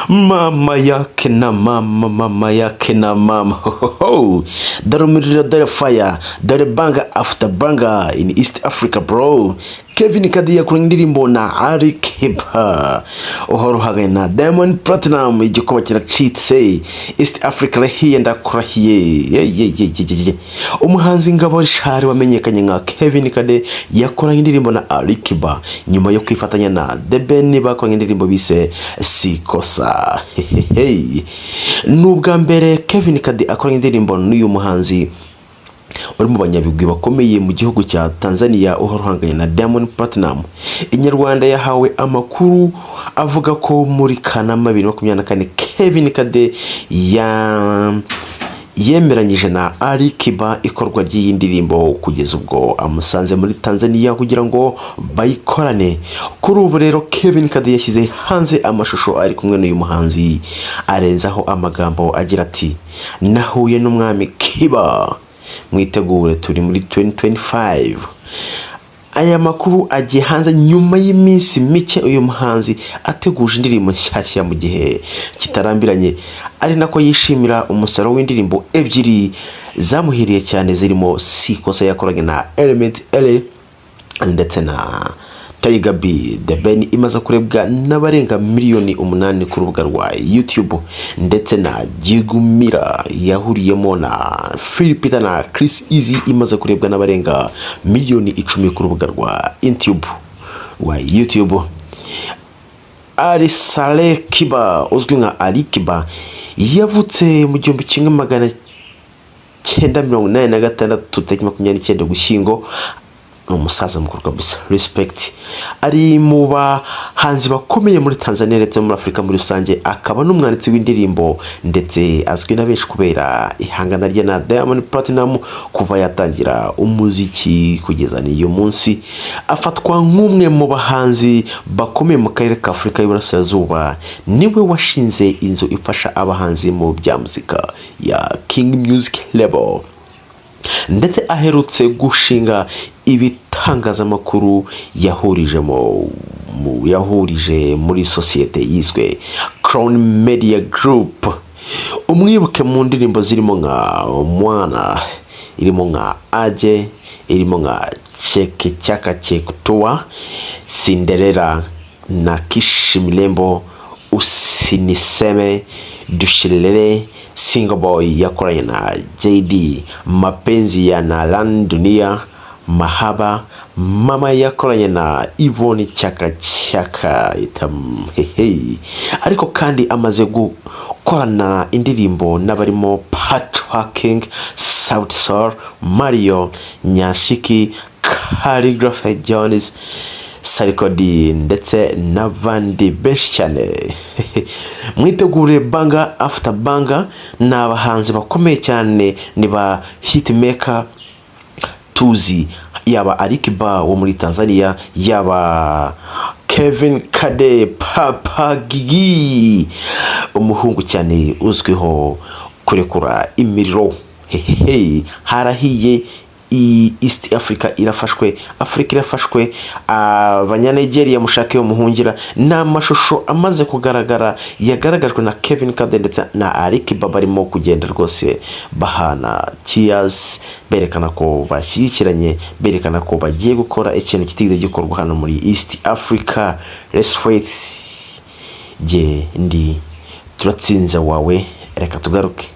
Mama yake na mama, mama yake na mama. Hohoho. Dore umuriro, dore fire, dore banger after banger in East Africa, bro. Kevin Kade yakoranye indirimbo na Ali Kiba uhora uhanganye na Diamond Platnumz. Igikuba kiracitse, East Africa irahiye, ndakurahiye. Ye, ye, ye, ye, ye, ye. Umuhanzi Ngabo Richard wamenyekanye nka Kevin Kade yakoranye indirimbo na Ali Kiba nyuma yo kwifatanya na The Ben bakoranye indirimbo bise Sikosa. Hehehe. Ni ubwa mbere Kevin Kade akoranye indirimbo n'uyu muhanzi uri mu banyabigwi bakomeye mu gihugu cya Tanzania uhora uhanganye na Diamond Platnumz. Inyarwanda yahawe amakuru avuga ko muri Kanama 2024 Kevin Kade ya yemeranyije na Ali Kiba ikorwa ry'iyi ndirimbo, kugeza ubwo amusanze muri Tanzania kugira ngo bayikorane. Kuri ubu rero Kevin Kade yashyize hanze amashusho ari kumwe n'uyu muhanzi, arenzaho amagambo agira ati: "Nahuye n'umwami Kiba, mwitegure, turi muri 2025." Aya makuru agiye hanze nyuma y'iminsi mike uyu muhanzi ateguje indirimbo nshyashya mu gihe kitarambiranye, ari nako yishimira umusaruro w'indirimbo ebyiri zamuhiriye cyane, zirimo Sikosa yakoranye na Element Eleeeh ndetse na Tiger B The Ben, imaze kurebwa n'abarenga miliyoni 8 ku rubuga rwa YouTube, ndetse na Jigumira yahuriyemo na Phil Peter na Chris Easy, imaze kurebwa n'abarenga miliyoni 10 ku rubuga rwa YouTube. Ali Saleh Kiba uzwi nka Ali Kiba yavutse mu 1986, tariki 29 Ugushyingo. Ni umusaza mukuru kabisa, respect. Ari mu bahanzi bakomeye muri Tanzania ndetse no muri Afurika muri rusange, akaba n'umwanditsi w'indirimbo, ndetse azwi na benshi kubera ihangana rye na Diamond Platnumz kuva yatangira umuziki kugeza n'iyo munsi. Afatwa nk'umwe mu bahanzi bakomeye mu karere ka Afurika y'Iburasirazuba. Niwe washinze inzu ifasha abahanzi mu bya muzika ya King Music Label, ndetse aherutse gushinga ibitangazamakuru yahurije muri sosiyete yiswe Crown Media Group. Umwibuke mu ndirimbo zirimo nka Mwana, irimo nka Aje, irimo nka Cheke Chaka Chekutua, Cinderella na Kishi Milembo, Usiniseme, Dushilele, Single Boy yakoranye na JD, Mapenzi ya Nalan Dunia, Mahaba, Mama yakoranye na Yvonne Chaka Chaka itam hehe. Ariko kandi amaze gukorana indirimbo n'abarimo Patchwork King, Sauti Sol, Mario Nyashiki, Khaligraph Jones, Sarkodie ndetse n'abandi benshi cyane. Mwitegure banger after banger. Ni abahanzi bakomeye cyane, ni ba hitmaker tuzi, yaba Alikiba wo muri Tanzania, yaba Kevin Kade Papa Gigi, umuhungu cyane uzwiho kurekura imiriro. Hehehe, harahiye. East Africa irafashwe, Afurika irafashwe. Abanyanigeria mushake yo muhungira. Ni amashusho amaze kugaragara, yagaragajwe na Kevin Kade ndetse na Alikiba, barimo kugenda rwose bahana cheers, berekana ko bashyigikiranye, berekana ko bagiye gukora ikintu kitigeze gikorwa hano muri East Africa. Let's wait. Jye ndi Turatsinze wawe, reka tugaruke.